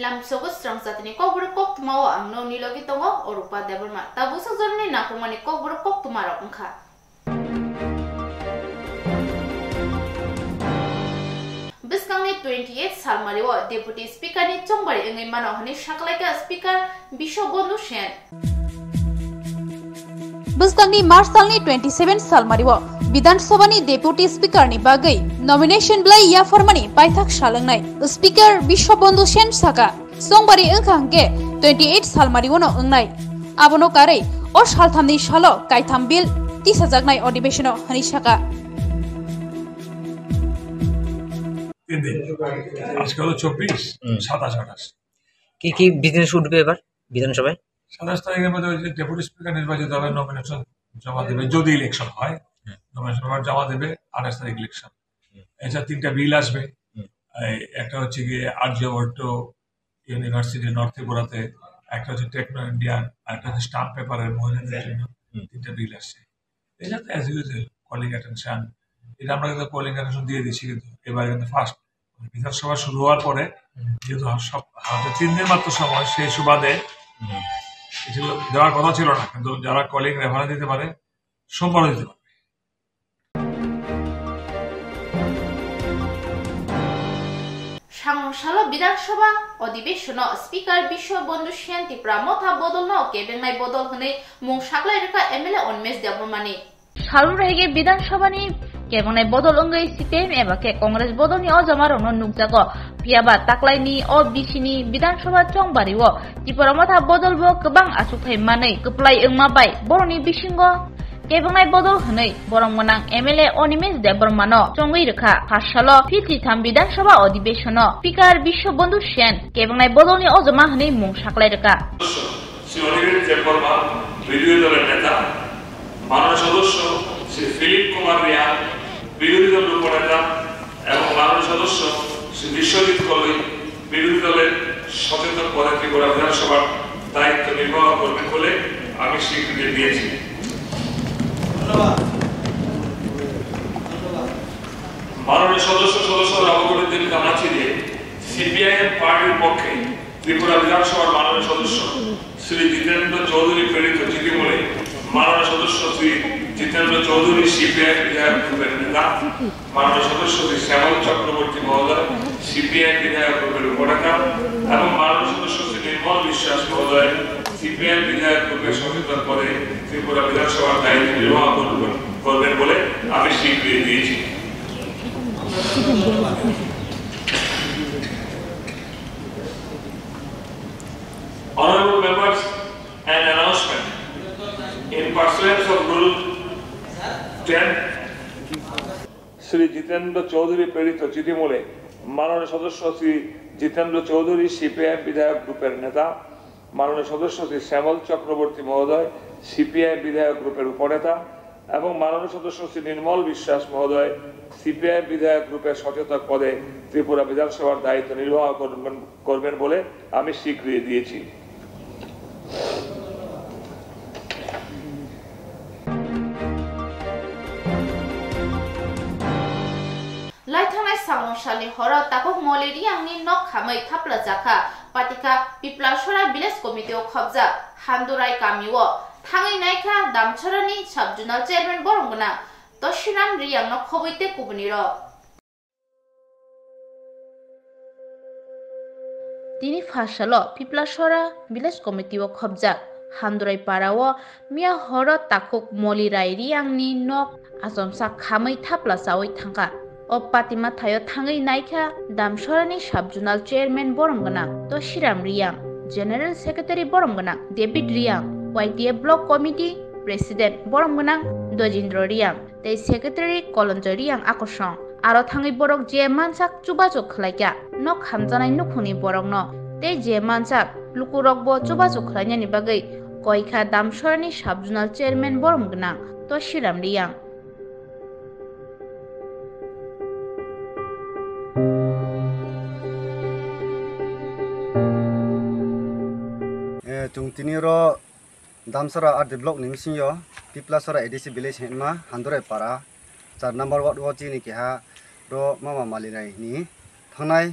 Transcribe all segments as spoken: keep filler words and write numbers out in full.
Amsogo srang jatini kokborok koktwmao ang nokni logi tongo Orupa Debbarma. Tabuk sajorni nangkukmani kokborok koktwmarok wngkha. Bwskangni twenty eight salmario Deputy Speaker ni chongbari wngwi mano hwnwi saklaikha Speaker Biswabandhu Sen. Bwskangni March salni twenty seven salmario Bidhan Sabhani Deputy Speaker ni bagwi nomination belai yapharmani paithak sal wngnai Speaker Biswabandhu Sen saka. Chongbari wngkha hwnkhe twenty eight salmario no wngnai. Abono karwi o salthamni salo kaitham bill tisajaknai odibeshono hwnwi saka. তিন দিন। আজকে হলো চব্বিশ, হুম। সাতাশ, আঠাশ। কি কি বিজনেস উঠবে এবার বিধানসভায়? সাতাশ তারিখের মধ্যে ওই যে ডেপুটি স্পিকার নির্বাচিত হবে, নমিনেশন জমা দেবে, যদি ইলেকশন হয়, হুম। নমিনেশন পেপার জমা দেবে, আঠাশ তারিখ ইলেকশন। হুম। এছাড়া তিনটা বিল আসবে। হুম। এই একটা হচ্ছে গিয়ে আর্যভট্ট ইউনিভার্সিটি নর্থ ত্রিপুরাতে, একটা হচ্ছে টেকনো ইন্ডিয়ান, আর একটা হচ্ছে স্টাম্প পেপারের মহিলাদের হুম। জন্য হুম। তিনটা বিল আসছে। এটা তো অ্যাজ ইউজুয়াল কলিং অ্যাটেনশন, এটা আমরা কিন্তু কলিং অ্যাটেনশন দিয়ে দিচ্ছি, কিন্তু এবারে কিন্তু ফার্স্ট বিধানসভা শুরু হওয়ার পরে হুম। যেহেতু সব হাতে তিন দিন মাত্র সময়, সেই সুবাদে হুম। কিছু দেওয়ার কথা ছিল না, কিন্তু যারা কলিং রেফারেন্স দিতে পারে সোমবারও দিতে পারবে। Sangmung salo Bidhan Sabha odibeshono Speaker Biswabandhu Sen Tipra motha bodolno kebengnai bodol hwnwi mung saklai rwkha M L A Animesh Debbarmani. Salmura hige Bidhan Sabhani kebengnai bodol wngwi C P I M eba khe Congress bodolni o jomarokno nukjago. Phiyaba taklaini o bisini Bidhan Sabha chongbario Tipra motha bodolbo kwbang achukthai manwi kwplai wngma bai borokni bisingo kebengnai bodol hwnwi borom gwnang M L A Animesh Debbarmano chongwi rwkha. Pharsalo philthitham Bidhan Sabha odibeshono Speaker Biswabandhu Sen kebengnai bodolni ojoma hwnwi mung saklai rwkha. Shri অনিমেষ দেববর্মা, বিরোধী দলের নেতা, মাননীয় সদস্য শ্রী ফিলিপ কুমার রিয়াং, বিরোধী দলের উপনেতা, এবং মাননীয় সদস্য শ্রী বিশ্বজিৎ কলই, বিরোধী দলের সচেতক পদে ত্রিপুরা বিধানসভার দায়িত্ব নির্বাহ করবেন বলে আমি স্বীকৃতি দিয়েছি। মাননীয় সদস্য সদস্যরা অবগত জানাচ্ছি যে সিপিআইএম পার্টির পক্ষে ত্রিপুরা বিধানসভার মাননীয় সদস্য শ্রী জিতেন্দ্র চৌধুরী প্রেরিত চিঠি মূলে মাননীয় সদস্য শ্রী জিতেন্দ্র চৌধুরী সিপিআইএম বিধায়ক গ্রুপের নেতা, মাননীয় সদস্য শ্রী শ্যামল চক্রবর্তী মহোদয় সিপিআইএম বিধায়ক গ্রুপের উপনেতা এবং মাননীয় সদস্য শ্রী নির্মল বিশ্বাস মহোদয় সিপিআইএম বিধায়ক গ্রুপের সচেতক পদে ত্রিপুরা বিধানসভার দায়িত্ব নির্বাহ করবেন, করবেন বলে আমি স্বীকৃতি দিয়েছি। Honorable members, an announcement. In pursuance of Rule ten, Shri জিতেন্দ্র চৌধুরী প্রেরিত চিঠি মূলে মাননীয় সদস্য শ্রী জিতেন্দ্র চৌধুরী সিপিআইএম বিধায়ক গ্রুপের নেতা, মাননীয় সদস্য শ্রী শ্যামল চক্রবর্তী মহোদয় সিপিআইএম বিধায়ক গ্রুপের উপনেতা এবং মাননীয় সদস্য শ্রী নির্মল বিশ্বাস মহোদয় সিপিআইএম বিধায়ক গ্রুপের সচেতক পদে ত্রিপুরা বিধানসভার দায়িত্ব নির্বাহ করবেন, করবেন বলে আমি স্বীকৃতি দিয়েছি। Laithangnai samung salni horo takhuk Moli Riyangni nok khamwi thapla jakha. Patika Piplasora Village Committee o khobjak Handurai kamio thangwi naikha Damchorani Sub Zonal Chairman borom gwnang Toshiram Riyangno khobwi tei kubunirok. Tini pharsalo Piplasora Village Committee o khobjak Handurai para o miya horo takhuk Moli Rai Riyangni nok achomsa khamwi thapla chawi thangkha. O patima thaio thangwi naikha Damsorani Sub Zonal Chairman borom gwnang Toshiram Riyang, General Secretary borom gwnang David Riyang, Y T A Block Committee President borom gwnang Dojindro Riyang tei Secretary Kolonjoy Riyang akosong. Aro thangwi borok je mansak chubachu khlaikha nok hamjaknai nukhungni borokno tei je mansak lukurokbo chubachu khlainani bagwi koikha Damsorani Sub Zonal Chairman borom gwnang Toshiram Riyang. Eh, chwng tini oro Damsara R D block ni bisingo Piplasora A D C village hinma Handurai para char number ward o chini keha ro mama Malirai ni thangnai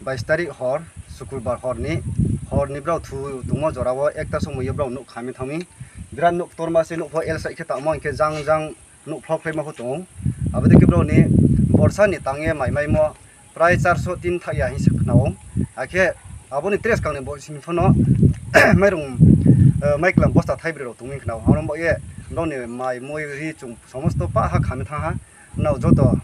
bais tarik hor Sukurbar horni, horni borok thu tongmo jorao ekta somoio borok nuk khamwi thangwi. Birat nuk torma se nuk pho L side khe tamo hinkhe jang jang nuk phlok phlai ma pho tongo. Abo dei khe borokni borsa ni tangwi mai maimo prai charso tin thaya hinwi se khnao. Hakhe aboni tres kangni bo simi phano mairung, eh, maiklam bosta thaibrwi rok tongwi khnao. Abo bo ye borokni mai mui ri chung somosto pa ha khamwi thang ha. Nao joto,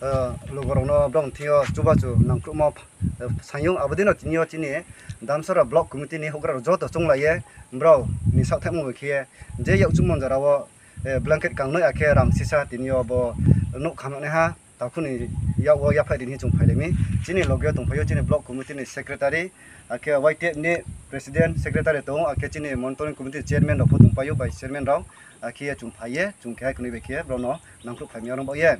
eh, lugurokno borokni thio chubachu nangkrukma, eh, sangyung. Abo dino tini o chini Damsara Block Committee ni houhgra rok joto chunglaiye borok ni sak thangma bai khe je yak chukmon jorao, eh, blanket kangnoi akhe rang sisa tini o bo nuk khamnai ha takhuni yak o yaphai rini chung phailaimi. Chini loge tongphaio chini Block Committee ni Secretary, akhe Y T F ni President Secretary tongo, akhe chini Monitoring Committee Chairman rok pho tongpaio, Vice Chairman rok, akhe chung phaiye, chung khe hai khwnwi bai khe borokno nangkuk phaimya rwng bo ye.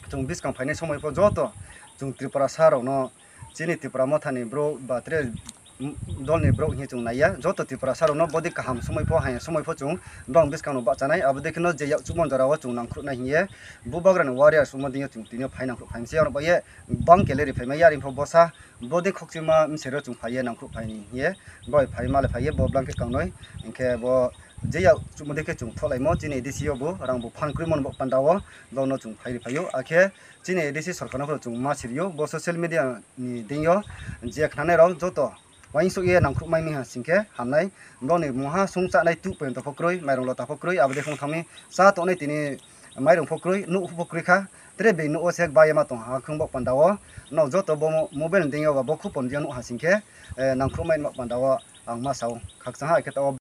Chung biskang phainai somoi pho joto chung Tripura sa rokno chini Tripura mothani borok ba tre dolni borok hinwi chung naiya. Joto Tripura sa rokno bodi kaham somoi pho hai somoi pho chung borok biskang no bahchanai. Abo dei kheno je yak chukmon jorao chung nangkhruknai hinwi Bubagrani warriors wngma dino chung tini phai nangkhruk phaimse oro bo ye bang keleri phaimai yaring pho bosa bodi khokchima msero chung phaiye nangkhruk phaini hinwi bai phai male phaiye bo blanket kangnoi hinkhe bo je yak chukmon dei khe chung tholaimo chini A D C o bo rang bo phan kwrwi mano bo pandao. Bono chung phai ri phaio, akhe chini A D C sorkarno phano chung ma sirio, bo social media ni dengyo je khnanai rok joto uaingsuk ye nangkhruk mai miha singkhe hamnai. Boni mungha sung chanai tu pento pho kwrwi, mairung lota pho kwrwi, abo de khong thangni cha tongnai tini mairung pho kwrwi, nuk pho kwrwi kha, tere bini nuk o sek bai ma tong ha khung bok pandao. Nok joto bo mo-, mobile ni dengyo ba bo khupon dia nuk ha singkhe, eh, nangkhruk mai nuk pandao. Ang ma sao, khakchang hai khe tao.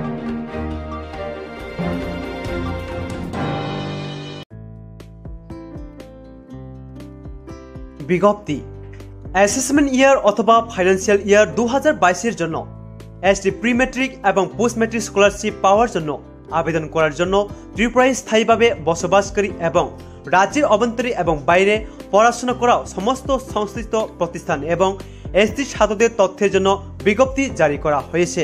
বিজ্ঞপ্তি, অ্যাসেসমেন্ট ইয়ার অথবা financial year দু হাজার বাইশের জন্য ST pre matric এবং post matric scholarship পাওয়ার জন্য আবেদন করার জন্য ত্রিপুরায় স্থায়ীভাবে বসবাসকারী এবং রাজ্যের অভ্যন্তরে এবং বাইরে পড়াশোনা করা সমস্ত সংশ্লিষ্ট প্রতিষ্ঠান এবং এসটি ছাত্রদের তথ্যের জন্য বিজ্ঞপ্তি জারি করা হয়েছে।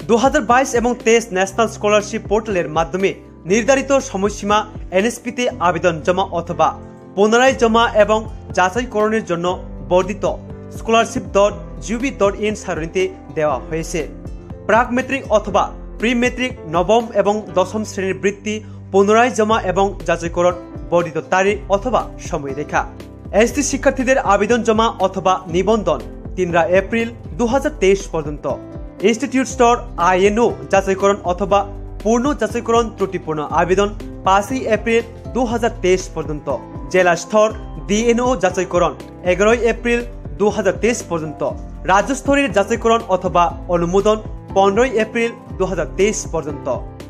দু হাজার বাইশ এবং তেইশ ন্যাশনাল স্কলারশিপ পোর্টালের মাধ্যমে নির্ধারিত সময়সীমা এনএসপিতে আবেদন জমা অথবা পুনরায় জমা এবং যাচাইকরণের জন্য বর্ধিত scholarship dot GOV dot in সারণীতে দেওয়া হয়েছে। প্রাক ম্যাট্রিক অথবা প্রি ম্যাট্রিক নবম এবং দশম শ্রেণীর বৃত্তি পুনরায় জমা এবং যাচাইকরণ বর্ধিত তারিখ অথবা সময়রেখা। এসটি শিক্ষার্থীদের আবেদন জমা অথবা নিবন্ধন তিনরা এপ্রিল দু হাজার তেইশ পর্যন্ত। ইনস্টিটিউট স্তর আইএনও যাচাইকরণ অথবা পূর্ণ যাচাইকরণ ত্রুটিপূর্ণ আবেদন পাঁচই এপ্রিল দু হাজার তেইশ পর্যন্ত। জেলা স্তর ডিএনও যাচাইকরণ এগারোই এপ্রিল দু হাজার তেইশ পর্যন্ত। রাজ্য স্তরের যাচাইকরণ অথবা অনুমোদন পনেরোই এপ্রিল দু হাজার তেইশ পর্যন্ত।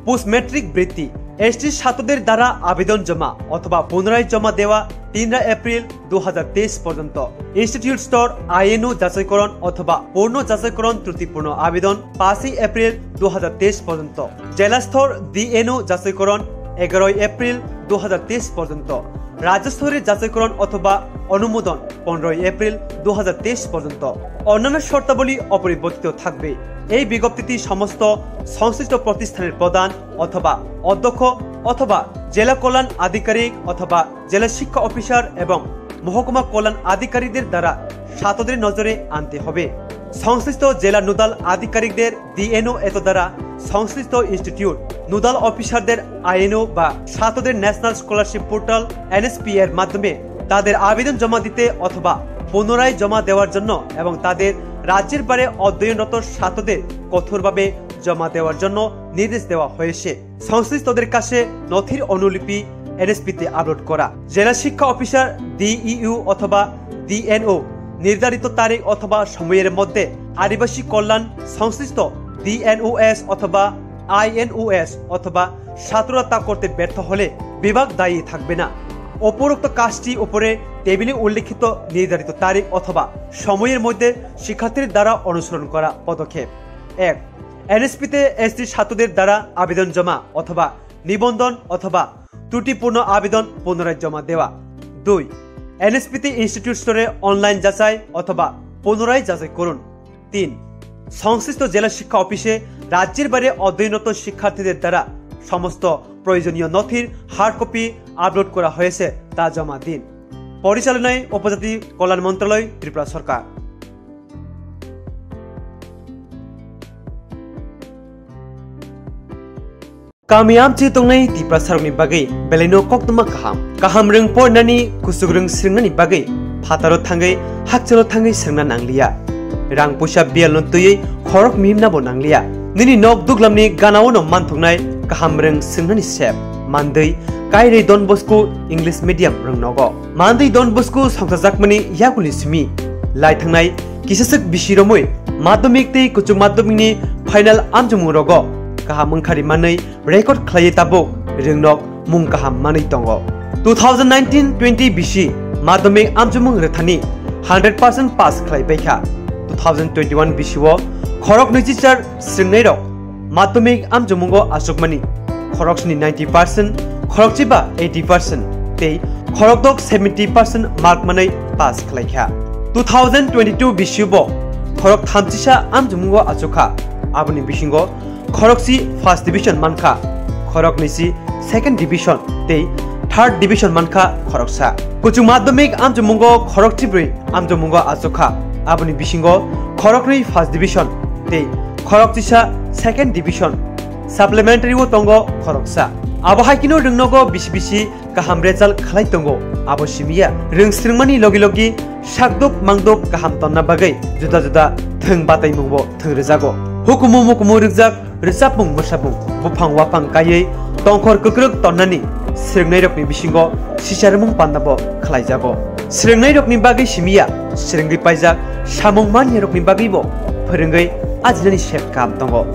পোস্ট ম্যাট্রিক বৃত্তি, এসটি ছাত্রদের দ্বারা আবেদন জমা অথবা পুনরায় জমা দেওয়া তিনরা এপ্রিল দু হাজার তেইশ পর্যন্ত। ইনস্টিটিউট স্তর আইএনও যাচাইকরণ অথবা পূর্ণ যাচাইকরণ ত্রুটিপূর্ণ আবেদন পাঁচই এপ্রিল দু হাজার তেইশ পর্যন্ত। জেলা স্তর ডিএনও যাচাইকরণ এগারোই এপ্রিল দু হাজার তেইশ পর্যন্ত। রাজ্য স্তরের যাচাইকরণ অথবা অনুমোদন পনেরোই এপ্রিল দু হাজার তেইশ পর্যন্ত। অন্যান্য শর্তাবলী অপরিবর্তিত থাকবে। এই বিজ্ঞপ্তিটি সমস্ত সংশ্লিষ্ট প্রতিষ্ঠানের প্রধান অথবা অধ্যক্ষ অথবা জেলা কল্যাণ আধিকারিক অথবা জেলা শিক্ষা অফিসার এবং মহকুমা কল্যাণ আধিকারিকদের দ্বারা ছাত্রদের নজরে আনতে হবে। সংশ্লিষ্ট জেলা নোডাল আধিকারিকদের ডিএনও এত দ্বারা সংশ্লিষ্ট ইনস্টিটিউট নোডাল অফিসারদের আইএনও বা ছাত্রদের ন্যাশনাল স্কলারশিপ পোর্টাল এনএসপি এর মাধ্যমে তাদের আবেদন জমা দিতে অথবা পুনরায় জমা দেওয়ার জন্য এবং তাদের রাজ্যের বাইরে অধ্যয়নরত ছাত্রদের কঠোরভাবে জমা দেওয়ার জন্য নির্দেশ দেওয়া হয়েছে। সংশ্লিষ্টদের কাছে নথির অনুলিপি এনএসপিতে আপলোড করা। জেলা শিক্ষা অফিসার, ডিইউ অথবা ডিএনও নির্ধারিত তারিখ অথবা সময়ের মধ্যে আদিবাসী কল্যাণ সংশ্লিষ্ট ডিএনওএস অথবা আইএনওএস অথবা ছাত্ররা তা করতে ব্যর্থ হলে বিভাগ দায়ী থাকবে না। উপরোক্ত কাজটি উপরে টেবিলে উল্লেখিত নির্ধারিত তারিখ অথবা সময়ের মধ্যে শিক্ষার্থীর দ্বারা অনুসরণ করা পদক্ষেপ। এক, এনএসপিতে এসটি ছাত্রদের দ্বারা আবেদন জমা অথবা নিবন্ধন অথবা ত্রুটিপূর্ণ আবেদন পুনরায় জমা দেওয়া। দুই, এনএসপিতে ইনস্টিটিউট স্তরে অনলাইন যাচাই অথবা পুনরায় যাচাই করুন। তিন, সংশ্লিষ্ট জেলা শিক্ষা অফিসে রাজ্যের বাইরে অধ্যয়নরত শিক্ষার্থীদের দ্বারা সমস্ত প্রয়োজনীয় নথির হার্ড কপি আপলোড করা হয়েছে, তা জমা দিন। পরিচালনায় উপজাতি কল্যাণ মন্ত্রণালয়, ত্রিপুরা সরকার। Kami amchi tongnai Tiprasarokni bagwi belaino koktwma kaham. Kaham rwng porinani, kuchuk rwng swrwngnani bagwi phataro thangwi, hakchalo thangwi swrwngna nangliya. Rang puisa biyalno twiwi khorok mihimnabo nangliya. Nini nok duglamni ganaono manthoknai kaham rwng swrwngnani sep. Mandwi, Kairwi Don Bosco English Medium rwngnogo. Mandwi Don Bosco songchajakmani yakulni simi lai thangnai kisaswk bisi romwi madhyamik tei kuchuk madhyamikni final amchomung rogo kaham wngkhari manwi record khlaiwi tabuk rwngnok mung kaham manwi tongo. Two thousand nineteen twenty bisi madhyamik amchomung rwthani hundred percent pass khlai paikha. Two thousand twenty-one bisio khorok nwichichar swrwngnairok madhyamik amchomungo achukmani khoroksni ninety percent, khorokchiba eighty percent tei khorokdok seventy percent mark manwi pass khlaikha. Two thousand twenty-two bisibo khorok thamchisa amchomungo achukha, aboni bisingo khorokchi first division mankha, khoroknwisi second division tei third division mankha khoroksa. Kuchuk madhyamik amchomungo khorokchibrwi amchomungo achukha, aboni bisingo khoroknwi first division tei khorokchisa second division. Supplementary o tongo khoroksa. Abo hai kheno rwngnogo bisi bisi kaham result khlai tongo, abo simiya. Rwng swrwngmani logi logi sakduk mangduk kaham tonna bagwi juda juda thwng bataimungbo thwng rwjago. Hukumu mukumu rwkjak rwchapmung mwsapmung, buphang waphang kaiwi tongkhor kwkrwk tonnani swrwngnairokni bisingo sicharmung pandabo khlaijago. Swrwngnairokni bagwi simiya, swrwngwi paijak samung maniyarokni bagwibo phwrwngwi ajinani sep kaham tongo.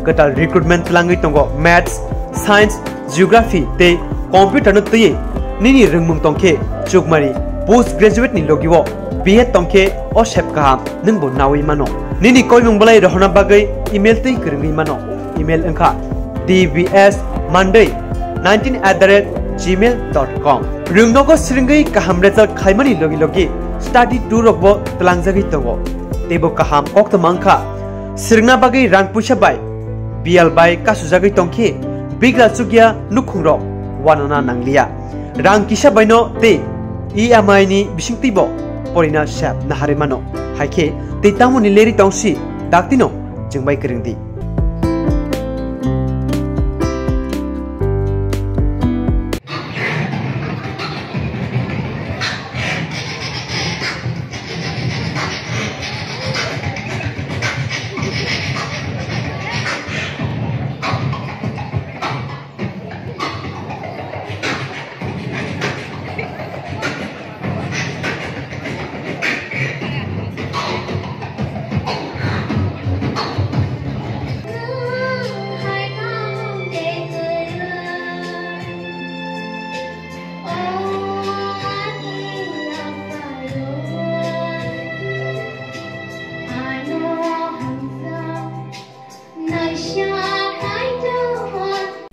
Kwtal recruitment twlangwi tongo Maths, Science, Geography tei Computer no twiwi nini rwngmung tongkhe chukmari post graduate ni logi o B Ed tongkhe o sep kaham nwngbo nawi mano. Nini koimung belai rohorna bagwi email twi kwrwngwi mano. Email wngkha D B S Monday nineteen at the rate gmail dot com. Rwngnogo swrwngwi kaham result khlaimani logi logi study tour rokbo twlangjagwi tongo. Teibo kaham koktwma wngkha swrwngna bagwi rang puisa bai biyal bai kasujagwi tongkhe bigra chukya nukhungrok wanana nangliya. Rang kisa baino tei E M I ni bisingtwibo porina sep naharwi mano. Haikhe tei tamoni leri tongsi daktino chwngbai kwrwngdi.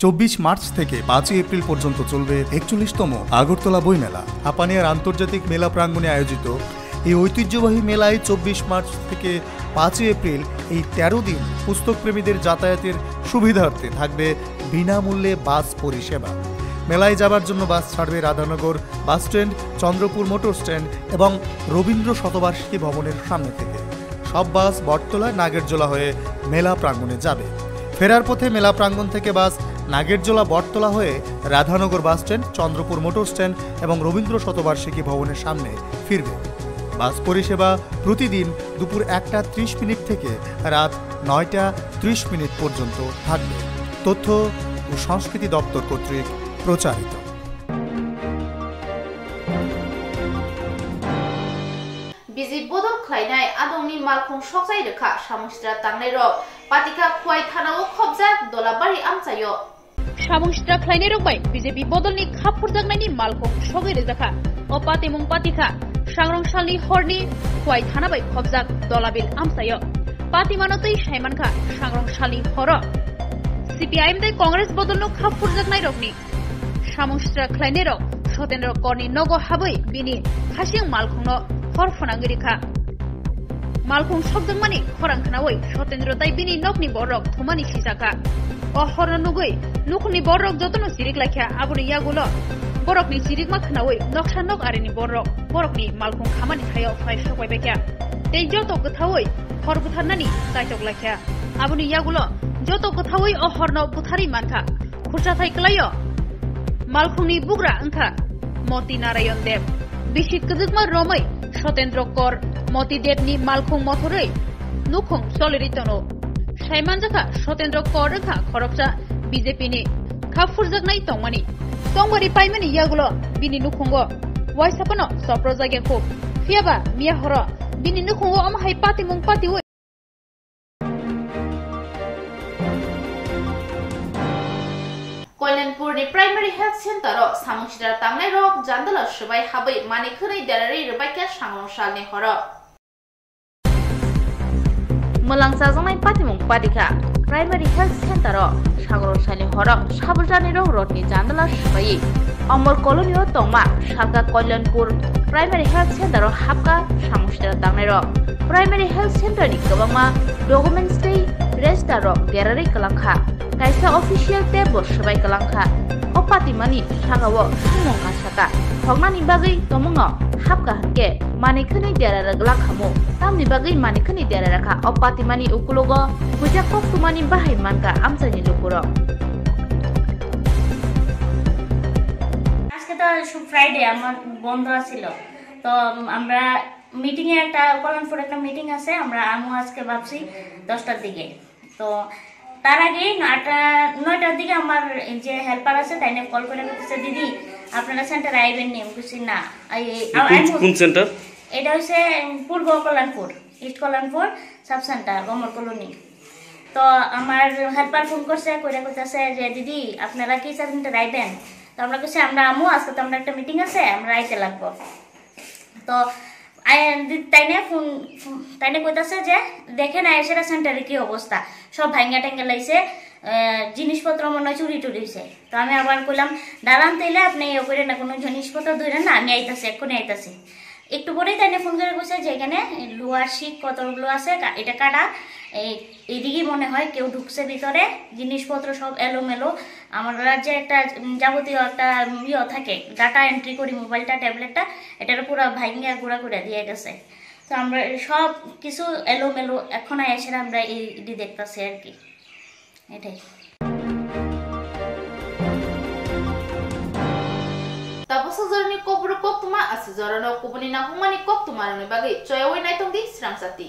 চব্বিশ মার্চ থেকে পাঁচই এপ্রিল পর্যন্ত চলবে একচল্লিশতম আগরতলা বইমেলা। হাপানিয়ার আন্তর্জাতিক মেলা প্রাঙ্গণে আয়োজিত এই ঐতিহ্যবাহী মেলায় চব্বিশ মার্চ থেকে পাঁচই এপ্রিল এই তেরো দিন পুস্তকপ্রেমীদের যাতায়াতের সুবিধার্থে থাকবে বিনামূল্যে বাস পরিষেবা। মেলায় যাবার জন্য বাস ছাড়বে Radhanagar bus stand, Chandrapur motor stand এবং রবীন্দ্র শতবার্ষিকী ভবনের সামনে থেকে। সব বাস বটতলা নাগেরজোলা হয়ে মেলা প্রাঙ্গণে যাবে। ফেরার পথে মেলা প্রাঙ্গণ থেকে বাস নাগেরজোলা বটতলা হয়ে Radhanagar bus stand, Chandrapur motor stand এবং রবীন্দ্র শতবার্ষিকী ভবনের সামনে ফিরবে। বাস পরিষেবা প্রতিদিন দুপুর একটা ত্রিশ মিনিট থেকে রাত নয়টা ত্রিশ মিনিট পর্যন্ত থাকবে। তথ্য ও সংস্কৃতি দপ্তর কর্তৃক প্রচারিত। Biji bodol khlainai adongni malkhung sokjai rwkha samung sitra tangnairok. Patikha Khowai thanao khopjak Dolabari amchaio. Samung sitra khlainairok bai B J P bodolni khap phurjaknaini malkhung sogwi rwjakha. O patimung patikha sangrong salni horni Khowai thana bai khopjak Dolabil amchaio. Patimano tei saimankha sangrong salni horo C P I M tei Congress bodolno khap phurjaknairokni. Samung sitra khlainairok Sotendra Korni nogo habwi bini khasing malkhungno hor phwnangwi rikha. Malkhung sokjakmani khorang khnaui Sotendra tai bini nokni borok thumani sijakha. O horno nugui nukhungni borok jotono chirik laikha, aboni yagulo borokni chirikma khnaui noksa nok arini borok borokni malkhung khamani thaio phai sokbai baikha. Tei joto kwthaui hor butharnani kaitok laikha. Aboni yagulo joto kwthaui o horno butharwi mankha. Khurchathai kwlaio. Malkhungni bugra wngkha Moti Narayan Deb. Bisi kwdwkma romwi Sotendra Kor Moti Debni malkhung mothorwi nukhung cholirwi tono. Saimanjakha Sotendra Kor wngkha khoroksa B J P ni kha phurjaknai tongmani. Tongmari paimani yagulo bini nukhungo waisa phano choprojak ya kho. Phiyaba miya horo bini nukhungo omo hai patimung patiwi Kalyanpurni Primary Health Center-o samung sitra tangnairok jandala swbai habwi manwi khwnwi derarwi rwbaikha sangrong salni horo. Mwlang chajaknai patimung patikha Primary Health Center-o sangrong salni horo sabujanirok rotni jandala swbaiwi Amar Colony-o tongma salka Kalyanpur Primary Health Center-o hapkha samung sitra tangnairok. Primary Health Center-ni kwbangma documents tei register-rok derarwi kwlangkha. Kaisa official tei bo swbai kwlangkha. O patimani saka-o swngmung kasaka. Thoknani bagwi tongmungno hapkha hwnkhe manwi khwnwi dera rwglak khamu. Tamni bagwi manwi khwnwi dera rwkha. O patimani ukulogo puja koktwmani bahai mankha amchaini lukurok. আজকে তো সু-, ফ্রাইডে আমার বন্ধ ছিল, তো আমরা মিটিং এ একটা, কল্যাণপুর একটা মিটিং আছে, আমরা আমু আজকে ভাবছি দশটার দিকে। তো তার আগে নয়টা, নয়টার দিকে আমার যে হেল্পার আছে, তাই নিয়ে কল করে বলতেছে, "দিদি, আপনারা সেন্টারে আইবেন নি?" আমি বলছি, "না।" এই, এই কোন, আমি কোন সেন্টার? এটা হচ্ছে পূর্ব কল্যাণপুর, ইস্ট কল্যাণপুর সাব সেন্টার, অমর কলোনি। তো আমার হেল্পার ফোন করছে, করে কইতাছে যে, "দিদি, আপনারা কি সেন্টারে আইবেন?" তো আমরা কইছি, "আমরা আমু, আজকে তো আমরা একটা মিটিং আছে, আমরা আইতে লাগবো।" তো আই-, দি-, তাইনে ফোন, ফোন, তাইনে কইতাছে যে, "দেখেন আয়েশারা সেন্টারে কি অবস্থা, সব ভাঙ্গা টাঙ্গা লাইছে, আহ, জিনিসপত্র মনে হয় চুরি টুরি হইছে।" তো আমি আবার কইলাম, "দাঁড়ান, তাইলে আপনি ইয়ে করেন না, কোনো জিনিসপত্র ধরেন না, আমি আইতাছি, এক্ষুনি আইতাছি।" একটু পরেই তাইনে ফোন করে কইছে যে, "এখানে লোহার শিক কতগুলো আছে, কা-, এটা কাটা, এই, এইদিকেই মনে হয় কেউ ঢুকছে ভিতরে, জিনিসপত্র সব এলোমেলো।" আমার রাজ্যে একটা, উম, যাবতীয় একটা, উম, ইয়ে থাকে, ডাটা এন্ট্রি করি মোবাইলটা, ট্যাবলেটটা, এটার পুরো ভাইঙ্গা গুঁড়া করে দিয়ে গেছে। তো আমরা সব কিছু এলোমেলো, এখন এসে আমরা এই, এটি দেখতাছি আর কি, এটাই। Tabuk sajorni kokborok koktwma, aswk jorano kubuni nangkukmani koktwmarokni bagwi choyawi naitongdi Srang Chati.